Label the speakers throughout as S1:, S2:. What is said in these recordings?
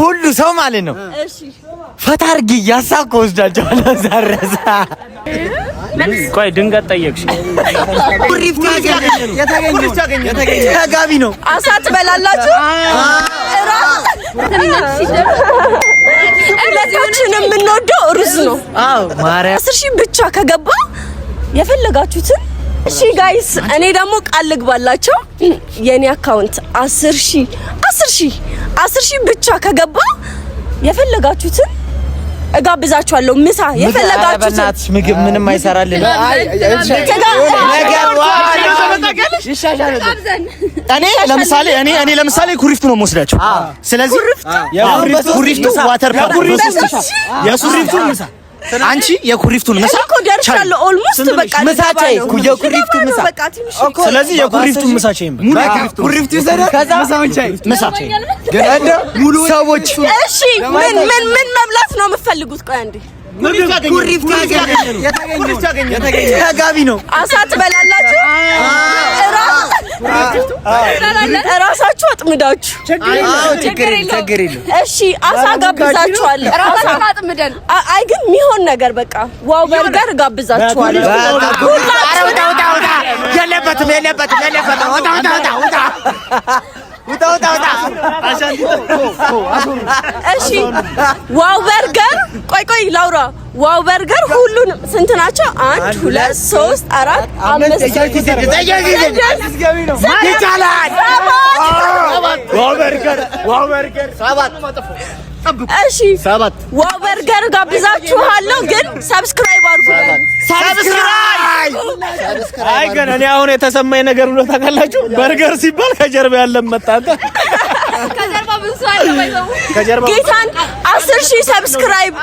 S1: ሁሉ ሰው ማለት ነው ፈታ አድርጌ እያሳኩ ወስዳቸዋለሁ። ዛረሳ
S2: ቆይ ድንገት ጠየቅሽ።
S1: ተጋቢ ነው።
S3: አሳ ትበላላችሁ? ሁለታችንም የምንወደው ሩዝ ነው።
S1: አዎ ማርያም
S3: 10,000 ብቻ ከገባ የፈለጋችሁትን። እሺ guys፣ እኔ ደግሞ ቃል ልግባላቸው የኔ account 10,000 10,000 10,000 ብቻ ከገባ የፈለጋችሁትን እጋብዛችኋለሁ። ምሳ የፈለጋችሁትን።
S1: በእናትሽ ምግብ ምንም አይሰራልን።
S4: እኔ ለምሳሌ ኩሪፍቱ ነው የምወስዳቸው። ስለዚህ ኩሪፍቱ water park የኩሪፍቱ ምሳ አንቺ የኩሪፍቱን ምሳ
S3: እኮ ደርሻለሁ። Almost በቃ
S1: ምሳ ቻይ የኩሪፍቱ ምሳ።
S3: በቃ ትንሽ።
S4: ስለዚህ የኩሪፍቱን ምሳ ቻይ።
S1: ኩሪፍቱ ይሰራል። ከዛ
S4: ምሳ
S1: ሙሉ ሰዎች
S3: እሺ፣ ምን ምን ምን መብላት ነው የምትፈልጉት? ቆይ አንዴ።
S1: ኩሪፍቱ ተጋቢ ነው።
S3: አሳ ትበላላችሁ? እራሳችሁ አጥምዳችሁ።
S1: ችግር የለም።
S3: እሺ አሳ ጋብዛችኋለሁ።
S5: ራሳችን አጥምደን።
S3: አይ ግን የሚሆን ነገር በቃ Wow Burger ጋብዛችኋለሁ።
S1: ኧረ ውጣ ውጣ ውጣ! የለበትም የለበትም የለበትም! ውጣ ውጣ ውጣ ውጣ ውጣ ውጣ ውጣ!
S3: እሺ Wow Burger፣ ቆይ ቆይ ላውራ። Wow Burger ሁሉንም ስንት ናቸው? አንድ፣ ሁለት፣ ሶስት፣ አራት፣ አምስት፣
S1: ይቻላል።
S3: ሰባት። እሺ Wow Burger ጋብዛችኋለሁ፣ ግን subscribe አድርጉ።
S1: Subscribe።
S4: አይ ግን እኔ አሁን የተሰማኝ ነገር ብሎ ታውቃላችሁ? በርገር ሲባል ከጀርባ ያለ መጣ።
S5: ከጀርባ ብዙ ሰው አለ ባይዘው።
S4: ከጀርባ
S3: ጌታን 10,000 subscribe፣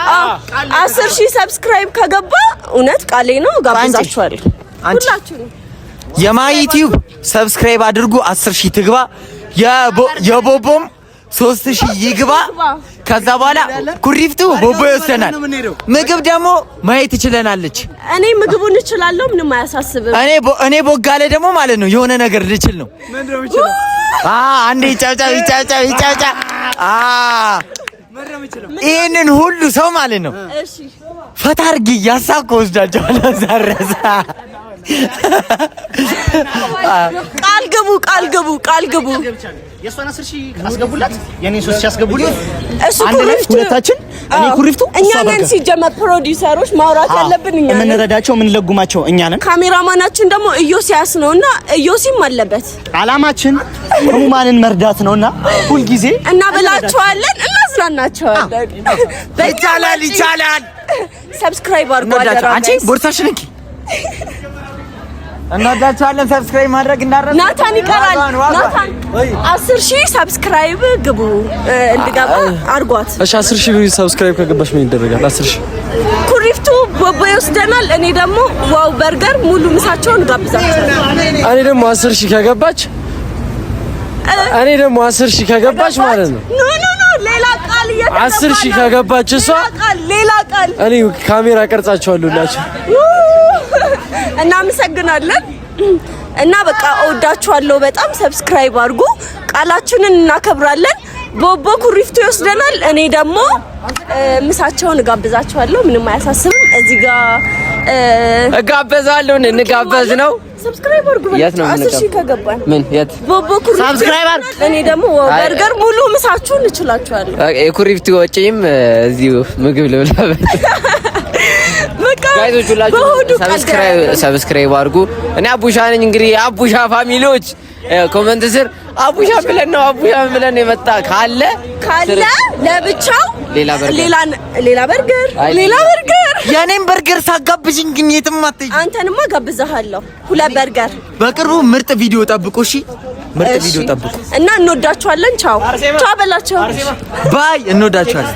S3: 10,000 subscribe ከገባ እውነት ቃሌ ነው ጋብዛችኋለሁ ሁላችሁንም።
S1: የማይ ዩቲዩብ subscribe አድርጉ። 10,000 ትግባ። የቦቦም 3000 ይግባ። ከዛ በኋላ ኩሪፍቱ ቦቦ ይወስደናል። ምግብ ደግሞ ማየት ትችለናለች።
S3: እኔ ምግቡን እችላለሁ፣ ምንም አያሳስብም።
S1: እኔ ቦጋለ ደግሞ ማለት ነው የሆነ ነገር ልችል ነው። አንዴ ይጨብጨብ ይጨብጨብ ይጨብጨብ። ይህንን ሁሉ ሰው ማለት ነው ፈታ አድርጌ እያሳኩ ወስዳቸዋለሁ። ዛረሳ
S3: ቃል ግቡ፣ ቃል ግቡ፣ ቃል ግቡ።
S4: የእሷን 10,000 አስገቡላት፣ የኔን 3000 አስገቡላት።
S3: እሱ
S4: አንድ ላይ
S3: ኩሪፍቱ
S4: ሁለታችን እኔ ኩሪፍቱ
S3: እኛ
S4: እሷ
S3: ነን።
S4: በርገር።
S3: ሲጀመር ፕሮዲውሰሮች ማውራት ያለብን እኛ ነን።
S4: የምንረዳቸው የምንለጉማቸው እኛ ነን።
S3: ካሜራማናችን ደግሞ ኢዮሲያስ ነውና ኢዮሲም አለበት።
S4: አላማችን ህሙማንን መርዳት ነውና ሁልጊዜ
S3: እናበላቸዋለን፣ እናዝናናቸዋለን።
S1: ይቻላል ይቻላል።
S3: Subscribe አድርጉ አደራ
S1: አንቺ
S3: guys።
S1: ቦርሳሽን እንኪ። እንወዳቸዋለን። Subscribe ማድረግ እንዳረሱ።
S3: ናታን ይቀራል። ናታን 10,000 subscribe ግቡ፣ እንድገባ አድርጓት።
S6: እሺ 10,000 subscribe ከገባሽ ምን ይደረጋል? 10,000
S3: ኩሪፍቱ ቦቦ ይወስደናል። እኔ ደግሞ Wow Burger ሙሉ ምሳቸውን ጋብዛቸዋለሁ።
S6: እኔ ደግሞ 10,000 ከገባች ማለት ነው
S3: No, no, no፣ ሌላ ቃል እየተገባ
S6: 10,000
S3: ነው።
S6: ከገባች እሷ
S3: ሌላ ቃል፣ ሌላ ቃል።
S6: እኔ ካሜራ ቀርጻቸዋለሁ ላቸው።
S3: እናመሰግናለን። እና በቃ እወዳችኋለሁ በጣም። Subscribe አድርጉ። ቃላችንን እናከብራለን። ቦቦ ኩሪፍቱ ይወስደናል። እኔ ደግሞ ምሳቸውን እጋብዛቸዋለሁ። ምንም አያሳስብም። እዚህ ጋር
S7: እጋበዛለሁ። እንጋበዝ ነው።
S3: Subscribe አድርጉ።
S7: የት ነው
S3: 10,000 ከገባን
S7: ምን የት?
S3: ቦቦ ኩሪፍቱ
S1: Subscribe አድርጉ።
S3: እኔ ደግሞ Wow Burger ሙሉ ምሳችሁን እችላችኋለሁ።
S7: የኩሪፍቱ ወጪም እዚሁ ምግብ ልብላበት።
S3: በቃ
S7: Guys ኦች ሁላችሁ
S3: በሆዱ ቀልድ
S7: Subscribe subscribe አድርጉ። እኔ አቡሻ ነኝ። እንግዲህ የአቡሻ family ዎች comment ስር አቡሻ ብለን ነው አቡሻ ብለን የመጣ ካለ
S3: ካለ ለብቻው
S7: ሌላ በርገር።
S3: ሌላ ሌላ በርገር።
S7: አይ፣
S3: ሌላ በርገር።
S1: የኔን በርገር ሳጋብዥኝ ግን የትም አትሄጂም።
S3: አንተንማ ጋብዛሃለሁ ሁለት በርገር።
S1: በቅርቡ ምርጥ ቪዲዮ ጠብቁ። እሺ ምርጥ ቪዲዮ ጠብቁ።
S3: እና እንወዳችኋለን። ቻው ቻው በላቸው።
S1: Bye፣ እንወዳችኋለን።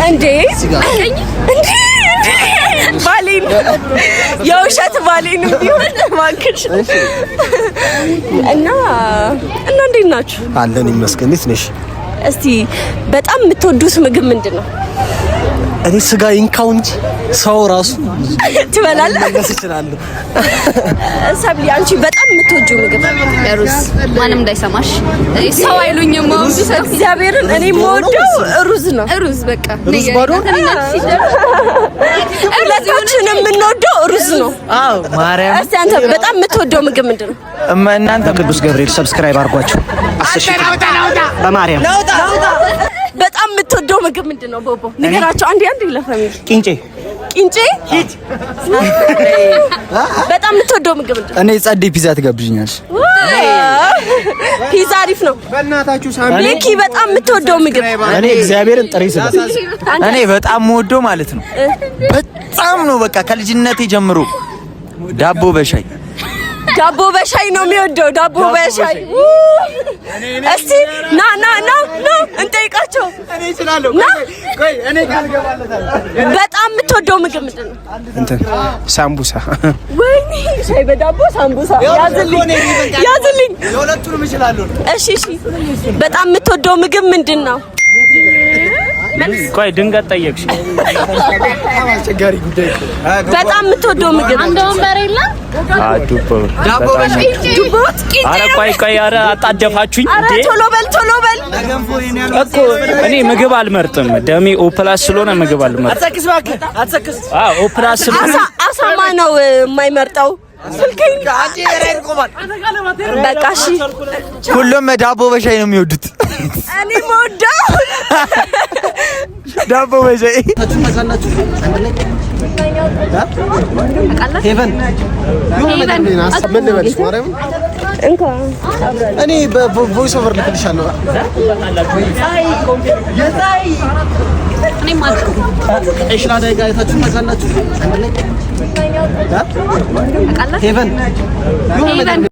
S3: እንዴ እንዴ፣ ባሌን የውሸት ባሌንም ቢሆን እባክሽ። እና እንዴት ናችሁ?
S8: አለን ይመስገን። እንዴት ነሽ?
S3: እስቲ በጣም የምትወዱት ምግብ ምንድን ነው?
S6: እኔ ስጋ ይንካው እንጂ ሰው ራሱ
S3: ትበላለህ?
S6: መለስ እችላለሁ።
S3: ሰብሊ፣ አንቺ በጣም የምትወጂው ምግብ?
S5: ሩዝ። ማንም እንዳይሰማሽ፣ ሰው አይሉኝም።
S3: እግዚአብሔርን እኔ የምወደው ሩዝ ነው።
S5: ሩዝ በቃ።
S6: ሩዝ ባዶ?
S3: ሁለታችንም የምንወደው ሩዝ ነው።
S1: አዎ ማርያም።
S3: እስቲ አንተ በጣም የምትወደው ምግብ ምንድን ነው?
S1: እናንተ
S4: ቅዱስ ገብርኤል subscribe አድርጓቸው። 10,000 በማርያም።
S3: በጣም የምትወደው ምግብ ምንድን ነው? ቦቦ ንገራቸው። አንዴ አንዴ ለ family።
S4: ቂንጬ።
S3: ቂንጬ። በጣም የምትወደው ምግብ ምንድን ነው?
S1: እኔ ጸዴ ፒዛ ትጋብዥኛለሽ።
S3: ፒዛ አሪፍ ነው። ሌኪ፣ በጣም የምትወደው ምግብ?
S4: እኔ እግዚአብሔርን ጥሬ ስጋ።
S1: እኔ በጣም የምወደው ማለት ነው፣ በጣም ነው፣ በቃ ከልጅነቴ ጀምሮ ዳቦ በሻይ።
S3: ዳቦ በሻይ ነው የሚወደው። ዳቦ በሻይ። እስቲ ና ና ና ና እንጠይቃቸው። ና። በጣም የምትወደው ምግብ ምንድን ነው?
S6: እንትን ሳምቡሳ።
S3: ወይኔ፣ ሻይ በዳቦ ሳምቡሳ። ያዝልኝ ያዝልኝ። እሺ እሺ። በጣም የምትወደው ምግብ ምንድን ነው?
S2: ቆይ፣ ድንገት ጠየቅሽ።
S3: በጣም የምትወደው ምግብ?
S5: አንድ ወንበር የለም።
S2: ዱቦ።
S1: ዳቦ በሻይ።
S3: ዱቦ ወጥ፣ ቂንጬ።
S2: አረ ቆይ ቆይ፣ አረ አጣደፋችሁኝ
S3: አረ
S2: እንዴ!
S3: ቶሎ በል ቶሎ በል።
S2: እኮ እኔ ምግብ አልመርጥም። ደሜ O plus ስለሆነ ምግብ አልመርጥም።
S6: አትሰክስ እባክህ አትሰክስ።
S2: አዎ፣ O plus ስለሆነ።
S3: አሳ አሳማ ነው የማይመርጠው። ስልከኝ በቃ እሺ።
S1: ሁሉም ዳቦ በሻይ ነው የሚወዱት።
S3: እኔ የምወደው
S1: ዳቦ በሻይ።
S6: ሄቨን።
S8: ምን ልበልሽ ማርያምን? እኔ በ voice over ልክልሻለሁ።
S5: እኔም አልኩ።
S6: ኤሽላዳይ ጋር አይታችሁ ታውቃላችሁ? አንድ ላይ ሄቨን።
S5: ሄቨን።